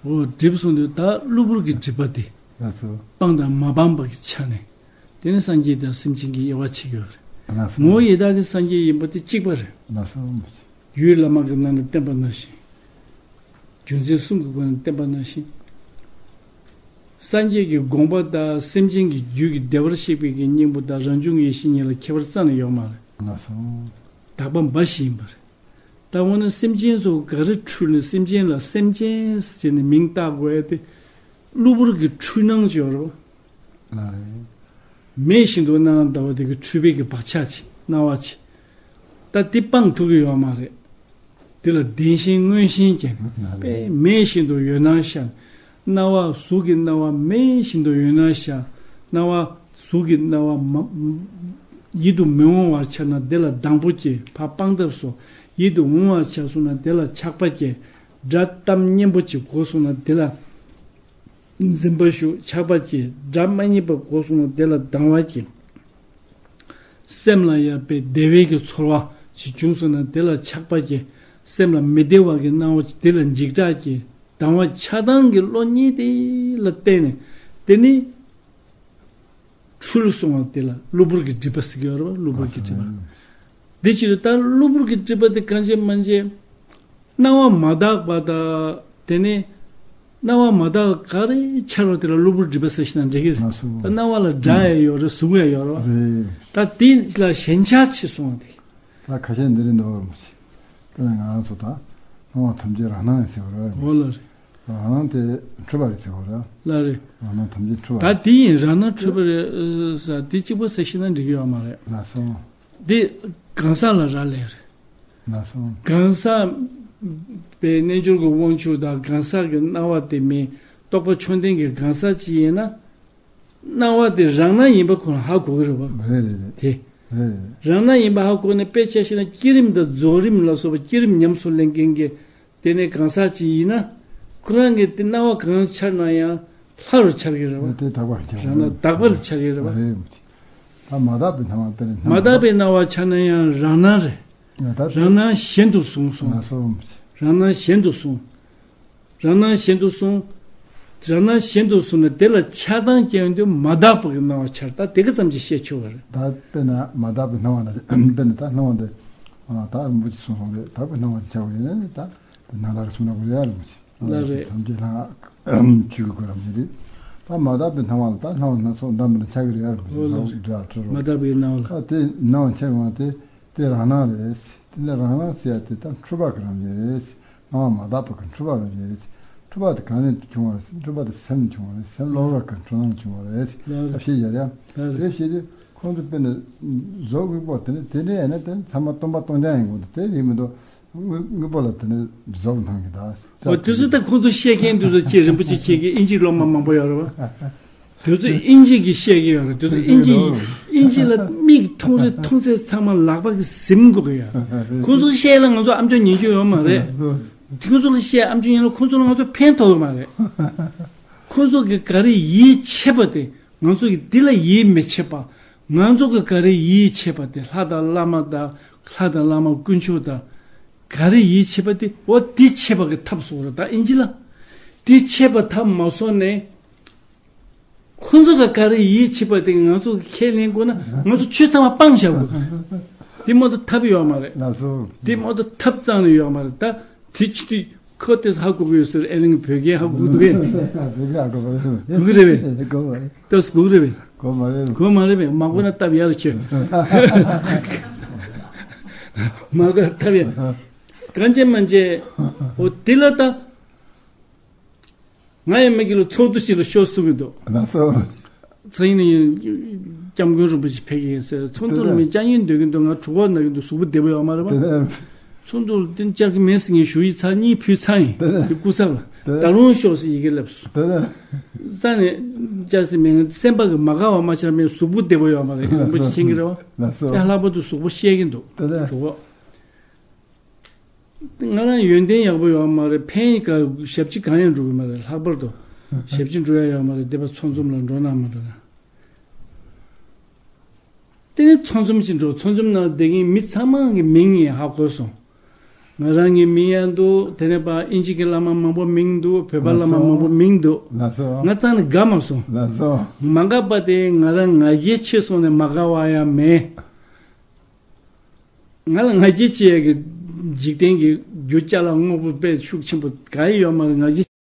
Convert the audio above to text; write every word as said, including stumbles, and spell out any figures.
འོ་སྒྲིབ་སོང་དུས་ད་གློ་བུར་གྱི་སྒྲིབ་པ་དེ། ལགས་སོ། སྤངས་དང་མ་སྤངས་པ་གི་ཆ་ནས། དེ་ནི་སངས་རྒྱས་དང་སེམས་ཅན་གྱི་དབྱེ་བ་ཕྱེ་གི་ཡོད་རེད། ལགས་སོ། ངོ་བོ་ཡི་དྭགས་ཀྱི་སངས་རྒྱས་ཡིན་པ་དེ་གཅིག་པ་རེད། ལགས་སོ། རྒྱུད་བླ་མ་གི་ནང་ན་བསྟན་པ་ནང་བཞིན། རྒྱུ་མཚན་གསུམ་གྱི་སྒོ་ནས་བསྟན་པ་ནང་བཞིན། སངས་རྒྱས་ཀྱི་དགོངས་པ་དང་སེམས་ཅན་གྱི་རྒྱུད་ཀྱི་བདེ་བར་གཤེགས་པའི་གི་སྙིང་པོ་དང་རང་བྱུང་གི་ཡེ་ཤེས་གཉིས་ལ་ཁྱད་པར་རྩ་ནས་ཡོད་མ་རེད། ལགས་སོ། དག་པ་འབའ་ཞིག་ཡིན་པ་རེད། ད་འོ་ན་སེམས་ཅན་ཚོ་ག་རེ་འཁྲུལ་ནས་སེམས་ཅན་ལ་སེམས་ཅན་ཟེར་ནས་མིང་བཏགས་དགོས་ཡ་དེ། གློ་བུར་གྱི་འཁྲུལ་སྣང་ཅིག་ཡོད་རེད་པ། ལགས་རེད། མེད་བཞིན་དུ་སྣང་ལྟ་བུ་དེ་གི་འཁྲུལ་པའི་གི་བག་ཆགས་ཅིག་སྣང་བ་ཅིག་ད་དེ་སྤང་ཐུབ་ཀྱི་ཡོད་མ་རེད། དེ་ལ་བདེན་ཞེན་མངོན་ཞེན་ཅན། ལགས་རེད། དཔེ་མེད་བཞིན་དུ་ཡོད་སྣང་ཤར། སྣང་བ་གཟུགས་ཀྱི་སྣང་བ་མེད་བཞིན་དུ་ཡོད་སྣང་ཤར། སྣང་བ་གཟུགས་ཀྱི་སྣང་བ་མ་ཡིད་དུ་མི་འོང་བར་ཆགས་ན་དེ་ལ་སྡང་པོ་སྐྱེ། ཕར་སྤང་ཐབས་སོ། ཡིད་དུ་འོང་བར་ཆགས་སོང་ན་དེ་ལ་ཆགས་པ་སྐྱེ། སྒྲ་གཏམ་སྙན་པོ་ཅིག་གོ་སོང་ན་དེ་ལ་འཛིན་པ་ཞུགས་ཆགས་པ་སྐྱེ། སྒྲ་མ་སྙན་པ་གོ་སོང་ན་དེ་ལ་སྡང་བ་སྐྱེ། སེམས་ལ་ཡང་དཔེ་བདེ་བའི་གི་ཚོར་བ་ཅིག་བྱུང་སོང་ན་དེ་ལ་ཆགས་པ་སྐྱེ། སེམས་ལ་མི་བདེ་བ་གི་སྣང་བ་ཅིག་དེ་ལ་འཇིགས་སྐྲག་སྐྱེ། སྡང་བ་ཆགས་སྡང་གི་བློ་གཉིས་དེ་ལ་བརྟེན་ནས་དེ་ནི་འཁྲུལ་སོང་བ་དེ་ལ་གློ་བུར་གྱི་སྒྲིབ་པ་ཟེར་གྱི་ཡོད་རེད་པ། གློ་བུར་གྱི་སྒྲིབ་པ། དེ་ཕྱིར་ད་གློ་བུར་གྱི་སྒྲིབ་པ་དེ་གང་བྱེད་མ་བྱེད། སྣང་བ་མ་དག་པ་དང་དེ་ནས་སྣང་བ་མ་དག་ག་རེ་འཆར་བ་དེ་ལ་གློ་བུར་སྒྲིབ་པ་ཟེར་ཞིག་ན་འགྲིག་གི་རེད། ལགས་སོ། ད་སྣང་བ་ལ་སྒྲ་ཡང་ཡོད་རེད། གཟུགས་ཡང་ཡོད་རེད་པ། རེད། ད་དེ་ལ་ཞེན་ཆགས་ཆེ་སོང་བ་དེ། ད་ཁ་ཤས་འདི་རེད་འདུག་མ་གཞི། དེ་ནས་ང་རང་ཚོ་ད་སྣང་བ་ཐམས་ཅད་རང་སྣང་ཡིན་ཟེར་བ་རེད། འོ་ལགས་རེད། རང་སྣང་དེ་འཁྲུལ་པ་རེད་ཟེར་བ་རེད། ལགས་རེད། རང་སྣང་ཐམས་ཅད་འཁྲུལ་པ་ད་རེད། དེ་ཡིན་རང་སྣང་འཁྲུལ་པ་རེད་ཨ་ཟེར་དེ་གཅིག་པ་ཟེར་ཞིག་ན་འགྲིག་གི་ཡོད་མ་རེད། ལགས་སོ། དེ་གང་ཟག་ལ་རག་ལས་རེད། ལགས་སོ། གང་ཟག་པའི་རྣལ་འབྱོར་གྱི་དབང་ཕྱུག་དང་གང་ཟག་གི་སྣང་བ་དེ་མིན་རྟོགས་པ་བཅོམ་ལྡན་གྱི་གང་ཟག་ཅིག་ཡིན་ན། སྣང་བ་དེ་རང་སྣང་ཡིན་པ་ཁོ་རང་ཧ་གོ་གི་རེད་པ། རེད་རེད་རེད། དེ། རེད་རེད། རང་སྣང་ཡིན་པ་ཧ་གོ་ནས་དཔེ་ཆ་བཞག་ན་བསྐྱེད་རིམ་དང་རྫོགས་རིམ་ལ་སོགས་པ་བསྐྱེད་རིམ་ཉམས་སུ་ལེན་མཁན་གྱི་དེ་ནས་གང་ཟག་ཅིག་ཡིན་ན། ཁོ་རང་གི་དེ་སྣང་བ་གང་འཆར་ན་ཡང་ལྷ་རུ་འཆར་གྱི་རེད་པ། དེ་དག་པར་འཆར། རང་སྣང་དག་པར་འཆར་གྱི་རེད་པ། རེད། ད་མ་དག་པའི་སྣང་བ་དཔེར་ན་མ་དག་པའི་སྣང་བ་འཆར་ན་ཡང་རང་སྣང་རེད། ཡང་དག་པའི། རང་སྣང་གཞན་དུ་བཟུང་སོང་། ལགས་སོ། རང་སྣང་གཞན་དུ་བཟུང་། རང་སྣང་གཞན་དུ་བཟུང་། རང་སྣང་གཞན་དུ་བཟུང་ནས་དེ་ལ་ཆགས་སྡང་སྐྱེ་ཡོང་དུས་མ་དག་པ་གི་སྣང་བ་འཆར། ད་དེ་ག་ཙམ་ཅིག་ཤེས་ཆོག་གི་རེད། ད་དཔེར་ན་མ་དག་པའི་སྣང་བ་ན་དཔེར་ན་ད་སྣང་བ་འདི་ཨ་ད་རིན་པོ་ཆེ་གསུངས་སོང་རེད། དག་པའི་སྣང་བ་འཆར་བ་ཡིན་ན་ད་དེ་ནང་ལ་གསུངས་ན་གོ་རེད་ཡ་རིན་པོ་ཆེ། ལགས་རེད། ཐམས་ཅད་ལྷག་ཆོས་ཀྱི་གོ་རིམ་ཡིན་ཏེ། ད་མ་དག་པའི་སྣང་བ་ལ་ད་སྣང་བ་སྣ་ཚོགས་འདྲ་མི་འདྲ་འཆར་གི་རེད་ཡ་རིན་པོ་ཆེ། འོ་ལགས། ད་འདི་ཨ་འཕྲོ་རོ། མ་དག་པའི་སྣང་བ་ལ། ད་དེ་སྣང་བ་འཆར་བ་དེ། དེ་རང་སྣང་རེད། དེ་ལས་རང་སྣང་ཟེར་ཡ་དེ་ད་འཁྲུལ་པ་གི་རང་བཞིན་རེད། སྣང་བ་མ་དག་པ་གི་འཁྲུལ་པ་རང་བཞིན་རེད། འཁྲུལ་པ་དེ་གང་ནས་བྱུང་བ་རེད། འཁྲུལ་པ་དེ་སེམས་བྱུང་བ་རེད། སེམས་གློ་བུར་གྱི་འཁྲུལ་སྣང་བྱུང་བ་རེད། ལགས་རེད། ད་བཤད་ཡ་རེད། ལགས་རེད། དེ་བཤད་དུས་ཁོང་ཚོ་དཔེར་ན་གཟུགས་དངོས་པོ་དེ་ནི་དེ་འདྲ་ཡིན་ན་དེ་ནི་ཚང་མ་སྟོང་པ་སྟོང་རྐྱང་ཡིན་དགོས་འདུག་དེ་ཡིན་མི་འདུག་དངོས་དངོས་པོ་ལ་དེ་ནི་གཟུགས་སྣང་གི་ད། འོ་དེ་ཚོ་ད་ཁོང་ཚོ་བཤད་མཁན་དེ་ཚོ་ཅིག་རིན་པོ་ཆེ་ཁྱེད་ཀྱི་ཨིན་ཇི་སློབ་མ་མང་པོ་ཡོད་རེད་པ། དེ་ཚོ་ཨིན་ཇི་གི་བཤད་ཀྱི་ཡོད་རེད། དེ་ཚོ་ཨིན་ཇི་ཨིན་ཇི་ལ་མིག་མཐོང་རེ་མཐོང་ཚད་ཚང་མ་ལག་པ་གིས་ཟིན་དགོས་ཀྱི་ཡོད་རེད། ཁོང་ཚོ་བཤད་ལ་ང་ཚོ་ཨམ་ཅོག་ཉན་རྒྱུ་ཡོད་མ་རེད། ཁོང་ཚོ་ལ་བཤད་ཨམ་ཅོག་ཉན་ལ་ཁོང་ཚོ་ལ་ང་ཚོ་ཕན་ཐོགས་ཀྱི་མ་རེད། ཁོང་ཚོ་གི་ག་རེ་ཡིད་ཆེས་པ་དེ་ང་ཚོ་གི་འདི་ལ་ཡིད་མི་ཆེས་པ། ང་ཚོ་གི་ག་རེ་ཡིད་ཆེས་པ་དེ་ལྷ་དང་བླ་མ་དང་ལྷ་དང་བླ་མ་དཀོན་མཆོག་དང་ག་རེ་ཡིད་ཆེས་པ་དེ་འོ་དེ་ཆེས་པ་གི་ཐབས་སོ་ར། ད་ཨིན་ཇི་ལ་དེ་ཆེས་པ་ཐབས་མ་སོང་ནས། ཁོང་ཚོ་ག་ག་རེ་ཡིད་ཆེས་པ་དེ་ང་ཚོ་ཁས་ལེན་དགོས་ན་ང་ཚོ་ཆོས་ཚང་མ་སྤང་བཞག་དགོས། དེ་མ་གཏོགས་ཐབས་ཡོད་མ་རེད། ལགས་སོ། དེ་མ་གཏོགས་ཐབས་རྩ་ནས་ཡོད་མ་རེད། ད་དེ་ཅི་དེ་ཁོ་དེ་ཧ་གོ་གི་ཡོད་ཟེར། ཨེ་ལིང་བོད་སྐད་ཧ་གོ་གི་འདུག་གས། བོད་སྐད་ཧ་གོ་མ་རེད། གོ་གི་རེད་པས། གོ་མ་རེད། ལྟོས་གོ་གི་རེད་པས། གོ་མ་རེད། གོ་མ་རེད་པས། མ་གོ་ན་སྟབས་ཡག་ལ་ཁྱོད། མ་གོ་ན་སྟབས་ཡག་གང་བྱེད་མ་བྱེད། འོ་དེ་ལ་ད། ང་ཡང་མ་གི་ལ་ཚོགས་འདུ་ཞིག་ལ་ཤོག་གསུང་གི་འདུག་ལགས་སོ། ཚ་ཡིན་ནི་སྐྱབས་མགོན་རིན་པོ་ཆེ་ཕེབས་ཀྱི་ཡིན་ཟེར། ཚོགས་འདུ་ལ་མི་བཅར་སྙིང་འདོད་ཀྱི་འདུག་ང་གྲོད་ཁོག་ན་གི་འདུག་གཟུགས་པོ་བདེ་པོ་ཡོད་མ་རེད་པ། དེ་ནས་ཚོགས་འདུ་ལ་བརྟེན་བཅར་གི་མེད་ཟེར་ངས་ཞུ་ཡིག་ཚར་གཉིས་ཕུལ་ཚར་ཡིན། དེ་ནས་དེ་སྐུ་ཚབ་ལ། དེ་ནས་ད་རུང་ཤོག་ཟེར་ཡི་གེ་སླེབས་སོང་། དེ་ནས་རྩ་ནས་བཅར་ཟེར་མེད། སེམས་པ་གི་མ་དགའ་བ་མ་ཆགས་མེད། གཟུགས་པོ་བདེ་པོ་ཡོད་མ་རེད། རིན་པོ་ཆེ་མཁྱེན་གྱི་རེད་པ། ལགས་སོ། ལྷག་པར་དུ་གཟུགས་པོ་བཤལ་གྱི་འདུག་དེ་ནས་གྲོད་ཁོག་ང་རང་ཡོན་ཏན་ཡག་པོ་ཡོད་མ་རེད། ཕན་ག་ཞབས་ཕྱི་གང་ཡང་འགྲོ་གི་མ་རེད། ལྷག་པར་དུ་ཞབས་ཕྱི་འགྲོ་ཡ་ཡོད་མ་རེད། སྡེ་པ་ཚོགས་འཛོམས་ལ་འགྲོ་ན་མ་འགྲོ་ན། དེ་ནས་ཚོགས་འཛོམས་ཅིག་འགྲོ། ཚོགས་འཛོམས་ནང་བསྡད་མཁན་མི་ཚང་མ་གི་མིང་ངས་ཧ་གོ་སོང་། ང་རང་གི་མིང་ཡང་འདུག། དེ་ནས་པ་ཨིན་ཇི་གི་བླ་མ་མང་པོ་མིང་འདུག། བོད་པ་བླ་མ་ལགས་སོ། མང་པོ་མིང་འདུག། ལགས་སོ། ང་རྩ་ནས་དགའ་མ་སོང་། ལགས་སོ། མ་དགའ་པ་དེ་ང་རང་ང་རྒྱལ་ཆེ་སོང་ནས་མ་དགའ་བ་ཡང་མེད། ང་ལ་ང་རྒྱལ་ཆེ་ཡ་གི་འཇིག་རྟེན་གྱི་རྒྱུ་ཅ་ལག་དངོས་པོ་དཔེ་ཤུགས་ཆེན་པོ་ག་ཡི་ཡོད་མ་རེད། ང་རྒྱལ་